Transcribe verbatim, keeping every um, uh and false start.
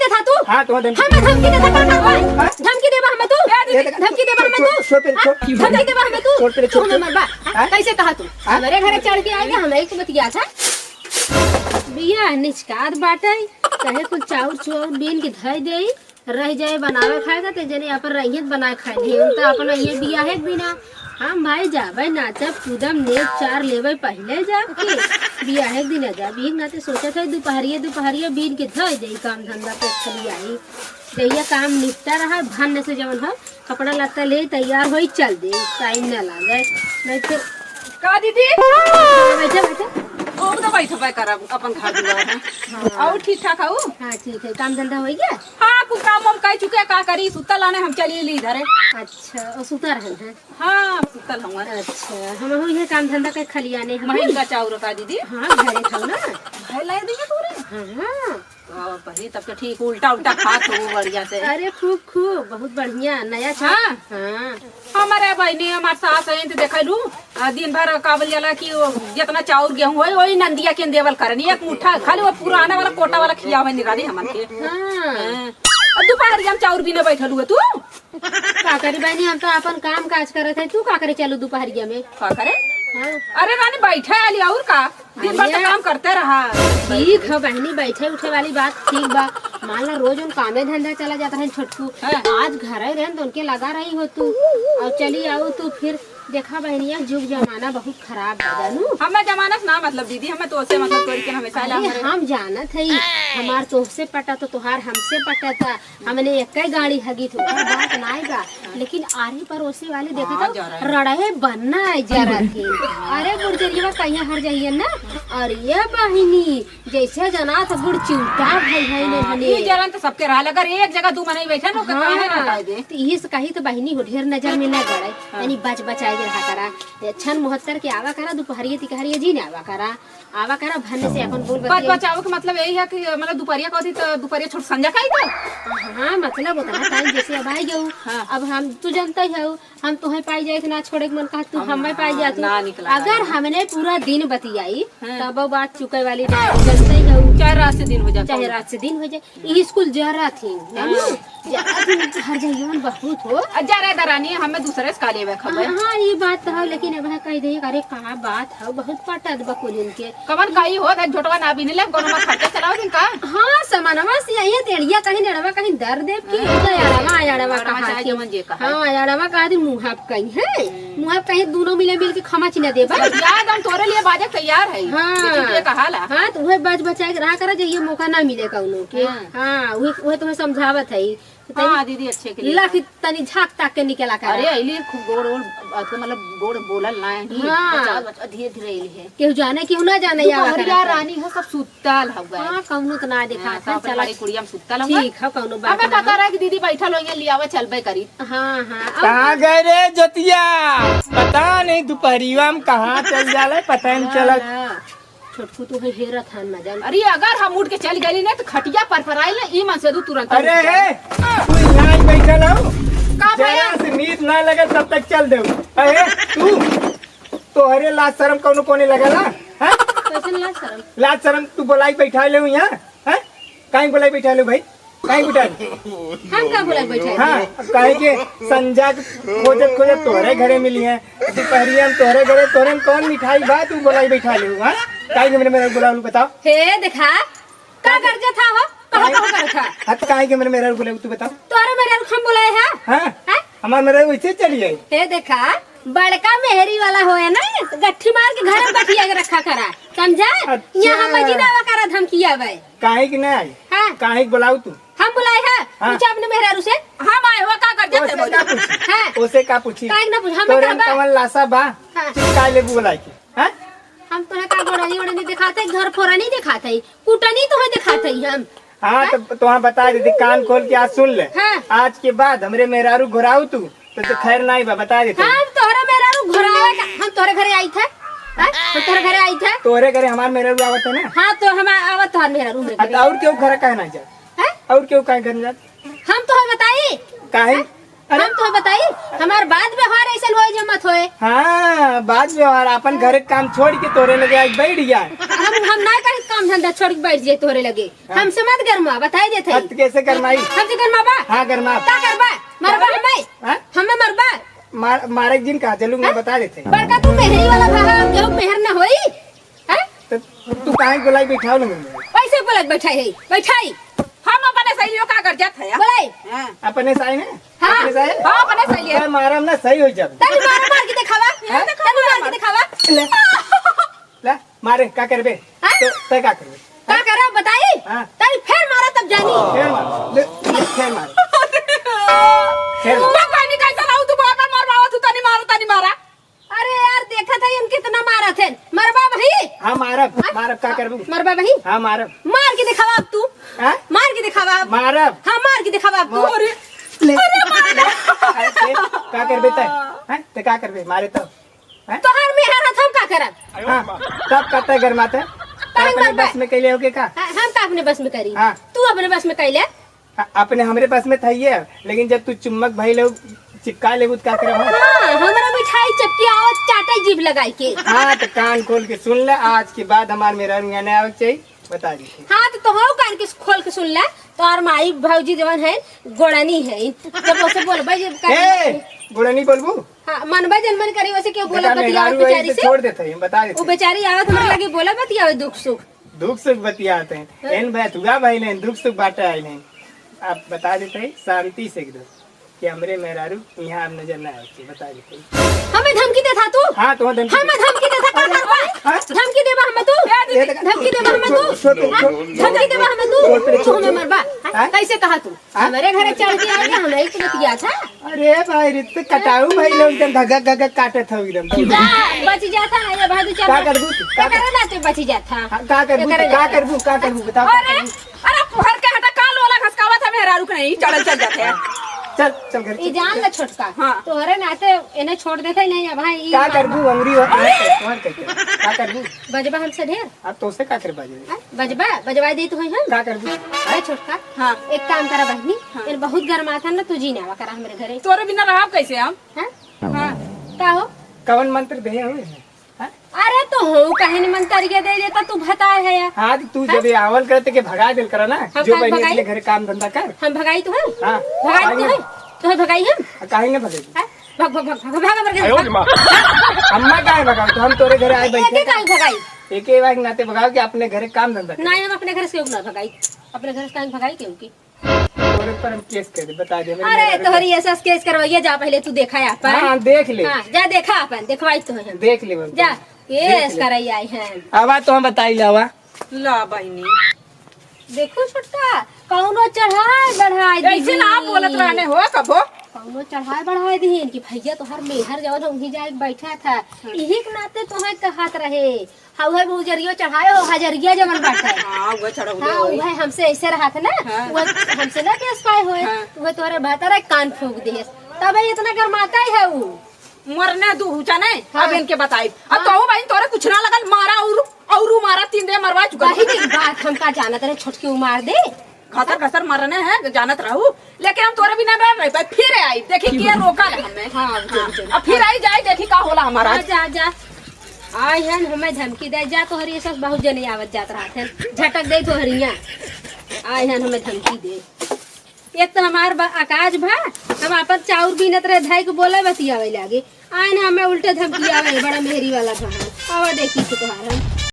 था तू? हाँ, तो धमकी। हमें धमकी देता था, हाँ? हाँ? धमकी देबा हमें तू? ए, देखा, धमकी देबा हमें छोड़, तू? छोड़, छोड़, हाँ? छोड़, धमकी देबा हमें तू? छोड़, पहले छोड़। तू हमें मार बा, हाँ? हाँ? कैसे कहा तू? हाँ? हमारे घर चढ़ के आएगा, हमें एक बतिया था। बिया निचकात बाटे, कहे कुल चाउर चुआउर बीन के धई देई, रह जाए बनावे खाए का, ते जने अपन रहियत बनाए खाए ली। उनका अपन ये बियाहे के बिना, हम भाई जाबे नाचब कूदब, नेग चार लेबे पहिले जाके, बियाहे के दिन जाब। एक नाते सोचत है दुपहरिया, दुपहरिया बीन के धई देई काम धंधा पे खलियाई। जहिया काम निपटा रहा, भन्न से जवन हो, कपड़ा लत्ता ले तैयार होई, चल दे, टाइम ना लागे, नहीं तो का दीदी? बैठे, बैठे। खूब तो बैठबे करब, अपन घर दुआर है। हाँ। और ठीक ठाक हऊ? हाँ, ठीक है। काम धंधा होई गया? हाँ, कुछ काम वाम कर चुके, का करी, सुतल आने हम चली ली घरे। अच्छा, और सुता रहन है? हाँ, सुतल हूँ। अच्छा, हम हो ये काम धंधा के खलियाने हम। महीन का चाउर का दीदी? हाँ, घरे खाओ ना। घर ला दिए तोरे? हाँ, हाँ। तो बहिनी, तब तो ठीक, उल्टा उल्टा खात हो बढ़िया से। अरे खूब खूब, बहुत बढ़िया, नया चाउर। हाँ। हाँ। हमारे बहिनी, हमार सास है, तो देखा लू, आ, दिन भर का बोल जाला कि वो जितना चाउर गेहूं होई, वही नंदिया के देवल करनी, एक मुट्ठा खाली वो पुराना वाला कोटा वाला खियावे निराली हमन के। हाँ। हाँ। अब दोपहरिया में चाउर बीने बैठल हुए तू? का करी बहिनी, हम तो अपन काम काज करत है, तू का करे चलू दोपहरिया में? का करे? हाँ। अरे रानी, बैठे आली, और का? दिन भर तो अरे, काम करते रहा। ठीक है बहिनी, बैठे उठे वाली बात ठीक बा। मान ला रोज उन कामे धंधा चला जाता है छोटकू। हाँ। आज घर ही रहन तो उनके लगा रही हो तू, और चली आओ तू फिर। देखा बहनिया, जुग जमाना बहुत खराब बा जानू। हमें जमाना से ना मतलब दीदी, हमें तो से मतलब तोरी के हमेशा ला अरे हमारे हम जानत है, हमार तोहसे पटा तो तोहार हमसे पटा था। हमने एक ही गाड़ी हगी थी, ओकर बात नाई बा, लेकिन आरी पड़ोसी वाले देखा हाँ, तो जरा। रड़े बनना है जरा थे। अरे बुढ़जरिया कहीं हर जाइए ना। और ये बहिनी जैसे जना तो गुड़ चिउटा भाई है ने हाँ, हने। ये जलन तो सबके रहा, अगर एक जगह दू मनई बैठे ना, ओके हाँ, काहे ना हटाए दे? तो इस कही तो बहिनी हो ढेर नजर में ना गड़े, हाँ। तनी बच बचाए के रहा करा। ये छन मोहत्तर के आवा करा, दोपहरिया तिकहरिया जी ने आवा करा। आवा करा भन्ने से अपन बोल बच बतियाई। बचाओ के मतलब यही है कि मतलब दोपहरिया को थी तो दोपहरिया छोट संजा का ही था। हाँ, मतलब उतना टाइम जैसे अब आई गऊ। हाँ। अब हम, तू जानता ही हो, हम तोहे पाई जाए तो ना छोड़े के मन कहा, तू हम हमें पाई जा तू। ना निकला अगर जाए। हमने पूरा दिन बतियाई, हाँ। तब बात चुके वाली ना, जानता ही हो। चाहे रात से दिन हो जाए। चाहे रात से दिन हो जाए। ई स्कूल जा रहा थी, हाँ। जानू? जा रहा थी, हर जाइए बहुत हो। आ, जा रहे दरानी, हमें दूसरे से का लेवे खबर। हाँ, हाँ, ये बात तो है, लेकिन अब है कह दे, अरे का बात है, बहुत पटत बकुलिन के। कवन काई हो, देख झोटवा ना बिनले, कोनो में खर्चा चलाओ दिन का? हाँ, समनवा से आई है, टेढ़िया कहीं डेढ़वा कहीं दर देव की, हाँ। तो अड़वा, अड़वा अड़वा कहा चाहे थी। जवन जे कहा। हाँ, अड़वा कहा थी, मुँह आप कहीं है, मुँह आप कहीं दोनों मिले मिल के खमा चिन्ह देबा। याद हम तोरे लिए बाजे तैयार है। हाँ। देखी के कहा ला। हाँ, तो वह बच बचाए के रहा करा, जे ये मौका ना मिले कौनो के। हाँ। हाँ, वह, वह तुम्हें समझावत है। तो तनी हाँ, दीदी, अच्छे के लिए लख कहा। तनी झाक ताक के निकला करा। अरे, अइली खूब गोड़, गोड़, अथवा मतलब गोड़ बोलल ना है। हाँ। बचाओ, बचाओ, धीरे, धीरे अइली है। केहू जाने, केहू ना जाने, आवा दोपहरिया करा। रानी हो, सब सुत्तल हउवे। हाँ, कौनो तो ना देखा हाँ, था, सब चला। बड़ी कुड़िया में सुत्तल हउवे। ठीक है, कौनो बात हमें ना पता हो। रहे कि दीदी बैठल होइए, लियावे चलबे करी। हाँ, हाँ, अब कहाँ गए रे जोतिया? पता नहीं, दोपहरिया में कहाँ चल जाला, पता नहीं हाँ, चला। हाँ। छोटकू तू है हेरत हन ना जान। अरे अगर हम उठ के चल गइली ना तो खटिया पर पर आइल ना, ई मन से दू तुरंत अरे उठ हे, तू यहाँ ही बैठल हो। का भैया? जरा से नींद ना लगे तब तक चल दे। अरे तू, तोहरे लाज शरम कौनो कोने लगेला? हैं? कैसन लाज शरम? लाज शरम तू बोलाई बैठा ले यहाँ, हैं? काहे बोलाई बैठा ले भाई? काहे बैठा ले? हम का बोलाई बैठा ले? हाँ, अब काहे के संजा के खोजत खोजत तोहरे घरे मिली है। दोपहरिया में तोहरे घरे, तोहरे में कौन मिठाई बा तू बोलाई बैठा ले, हाँ? काहे के मेरे, मेरे बुलावलू बताओ? हे देखा, का गरजा था हो? कहो, काहे? कहो गरजा। हाँ, तो काहे के मेरे, मेरे बुलावलू तू बताओ? तोहरे मेरे हम बुलाए हैं? हाँ? हैं? हमार मेरे वैसे चली आई। हे देखा, बड़का मेहरी वाला होए ना, गट्ठी मार के घर में बठिया के रखा करा, समझा? अच्छा। यहाँ मजीना आवा करा धमकिया बे। काहे के ना आई? हाँ। काहे के बुलाऊ तू? हम बुलाए हैं, हाँ। पूछा अपने मेहरारू से। हम आए हुआ का कर ओसे जाते का बोलो? पूछी? हाँ। ओसे का पूछी? काहे के ना पूछ? हम तोरे में कहबा? कवन लासा बा? हाँ। चिपका लेबू बोलाई के, हाँ? हम तोहे का गोड़नी ओड़नी दिखाते, घर फोरा नहीं दिखाते, कुटनी तोहे दिखाते हम। हाँ, हैं? तो तोहाँ बता देते, कान खोल के आज सुन ले। हाँ। आज के बाद हमरे मेहरारू घुराऊ तू, तो, तो खैर नहीं बा, बता देते। हम तोहरे मेहरारू घुरावे का, हम तोहरे घरे आई थे? हैं? हम तोहरे घरे आई थे? तोहरे घरे हमार मेहरारू आवत है ना? हाँ, तो हम आवत तोहर मेहरारू हमरे हाँ, तो घरे। और केहू घर काहे ना जात? हैं? और केहू काहे घर जात? हम तोहे बताई? काहे? हैं? अरे? हम तोहे बताई? हमार बात व्यवहार ऐसन होए जो मत होए। हाँ, बात व्यवहार, अपन घर के काम छोड़ के तोरे लगे आज बैठ गया। हम हम ना कहीं काम धंधा छोड़ के बैठ जाए तोहरे लगे। हाँ। हमसे मत गरमा, बताई देत है। अब कैसे गरमाई? हमसे गरमाबा? हाँ, गरमा। का करबा? मरबा हमें? हाँ? हमें मरबा? मार, मारे जिन का चलू, मैं हाँ? बता देते हैं। बड़का तू मेहरी वाला भागा, हम केहू मेहर ना होई? हैं? तो तू काहे गोलाई बैठाओ ना मुझे? कैसे गोलाई बैठाई है? बैठाई। हम अपने सहेलियों का कर जात है। गोलाई। हाँ। अपने साई ने? हाँ। अपने साई? हाँ, अपने सहेलियों। मैं मारा ना सही हो जाब। तनी मारा मार के दिखावा। हाँ? तनी मार के दिखावा। ले। ले, मारे, का करबे? हाँ? तो तय का करबे? का करब बताई? हाँ। तनी फेर मारा तब जानी। फेर मार। ले, ले, फेर मार। फेर मार। भगवान कैसा रहू तू बार बार मार मावा तू तनी मारा तनी मारा। अरे यार, देखत है हम कितना मारत है। मरबा भाई? हाँ, मारब, हाँ? मारब, का करबू? मरबा भाई? हाँ, मारब। मार के दिखावा अब तू। हाँ? मार के दिखावा अब। मारब। हाँ, मार के दिखावा अब तू। मार। अरे, ले। अरे, मार दे। अरे, ते का करबे तय? हाँ, ते का करबे? मारे तो। हैं? तोहार मेहर हाथ हम का करब? हाँ, तब का तय गरमाते? तब काहे अपने मरबे? बस में कैले होके का? हाँ, हम का अपने बस में करी? हाँ। तू अपने बस में कैले? हाँ, अपने हमरे बस में था ये, लेकिन जब तू चुम्बक भाई लोग चिपका लेबू त का करब हम? हाँ, हमरा मिठाई चपकी आवत चाटे जीभ लगाई के। हाँ, तो कान खोल के सुन ले, आज के बाद हमार मेहरारू यहाँ नहीं आवे के चाहिए, बता दी। हाँ, तो तोहू कान के खोल के सुन ले, तोहार माई भौजी जवन है, गोड़नी है, जब उसे बोलबे, जब ए, गोड़नी बोलबू? हाँ, मनबे जन मन करी वैसे क्यों बोला बेटा, बतियावे मेहरारू है, बेचारी इसे से? छोड़ देते हैं, बता देते वो हैं। बेचारी आवत हमरे लगे बोला बतियावे दुख सुख। दुख सुख बतियाते हैं। हाँ। एन बैठुआ भाई ने दुख सुख बाटे आइल हैं। आप बता देते हैं शांति से एकदम कि हमरे मेहरारू यहाँ आप नजर ना आवे, बता देते हैं। हमें धमकी देता तू? हाँ, तुम्हें धमकी हमें दे- धमकी देता का अरे, करता है? हाँ? धमकी देबा हमें तू? ये देखा? धमकी देबा हमें तू? छोड़, छोड़, हाँ? छोड़, धमकी देबा हमें तू? छोड़, छोड़, तू हमें छोड़। मरबा? हाँ? हाँ? कैसे कहा तू? हाँ? हमरे घरे चढ़ के आए, हम नहीं बतिया था। अरे भाई रे, तो कटाऊ भाई लोग एकदम घगक घगक काटत हो एकदम। जा, बच जाता ना ये भादू चल। का करबू तू? का का करे ना तू बच जाता। हाँ, का करबू तू? का करबू? का करबू? बताओ, का अरे, करबू? अरे, पुहर के हटा, का लोला घसकावत है, मेहरारू के नहीं, चढ़ल चल जाते हैं। चल, चल घर ई चल। जान ले छोटका, हाँ। तोहरे नाते इन्हें छोड़ देते नहीं है भाई, ई का करबू? अंगरी हो, अरे! तोहर कह के। का करबू? बजबा हमसे ढेर। अब तोसे का करबा जे? हाँ, बजबा, बजवाई देत होई हम। का करबू? अरे छोटका, हाँ। एक काम करा बहिनी, हाँ। इन बहुत गरमात है ना, तू जी ना आवा करा हमरे घरे। तोरे बिना रहब कैसे हम? हाँ? हाँ। का हो? कवन मंत्र दे हो? हाँ? अरे तो हो, काहे नहीं मंतरिया दे लेता तू भतार है यार? हाँ, तो तू हाँ? जब ये आवल करते के भगा दिल करा ना, हम जो काहे बहनी भगाई? अपने घरे काम धंधा कर। हम भगाई तू है? हाँ। भगाई तू काहे है? ना? तू है भगाई हम? आ, काहे ना भगाई? हाँ? भाग, भाग, भाग, भाग, भाग, भाग, भाग। आयो रे माँ। अम्मा काहे भगाओ? तो हम तोरे घरे आए बैठे एके का? काहे भगाई? एके बार नाते भगाओ कि अपने घरे काम धंधा कर। नहीं, हम अपने घर से ना भगाई। अपने घर से काहे भगाई क्योंकि? तोरे पर हम केस कर दे, बता दे, मेरे अरे, मेहरारू तोहरी पर। ऐसा केस करवाइए, जा पहले तू देखा है अपन। हाँ, देख ले। हाँ, जा देखा अपन, देखवाई तो है। देख ले, जा, देख केस ले। कराई आई है। आवा तो हम बताई लावा। ला बहिनी। देखो छोटका, कौनो चढ़ाई बढ़ाई ऐसे ना दीही। बोलत रहने हो कबो। कौनो चढ़ाई बढ़ाई दीही कि भैया तोहर मेहर जवन उही जाए बैठा था। हाँ। यही के नाते तोहे कहत रहे। हाँ, उहे भौजरियो चढ़ाए हो, हजरिया जवन बाटे। हाँ, उहे चढ़ौले हाँ, होई। उहे हमसे ऐसे रहत ना, हाँ। उहे हमसे ना पेश पाए होए, हाँ। उहे तोहरे भतारे कान फूंक देस। तबे इतना गरमाता है उ। मरने दू हुचा नहीं, हाँ। अब इनके बताई। अब हाँ। तोहू बहिन तोरे कुछ ना लगल, मारा और, और मारा तीन दे मरवा चुका। वही दिन बात हमका जानत रहे, छोटकी उ मार दे। घसर घसर मरने हैं, जानत रहू, लेकिन हम तोरे बिना ना रह पाए। फिर आई, देखी के रोका ले हमें। हाँ, चल, हाँ। चल। अब फिर आई जाए, देखी का होला हमारा। हाँ, जा, जा। आए हैं हमें धमकी दे, जा तोहरी सास बहुत जने आवत जात रहत हैं, झटक दे तोहरिया। आए हैं हमें धमकी दे। एक तो हमार बा-, अकाज भा, हम आपन चाउर बीनत रहे, धाई के बोले बतियावे लागे। आए ना हमें उल्टे धमकी आवे, बड़ा मेहरी वाला भा। आवा देखी तो तोहार हम।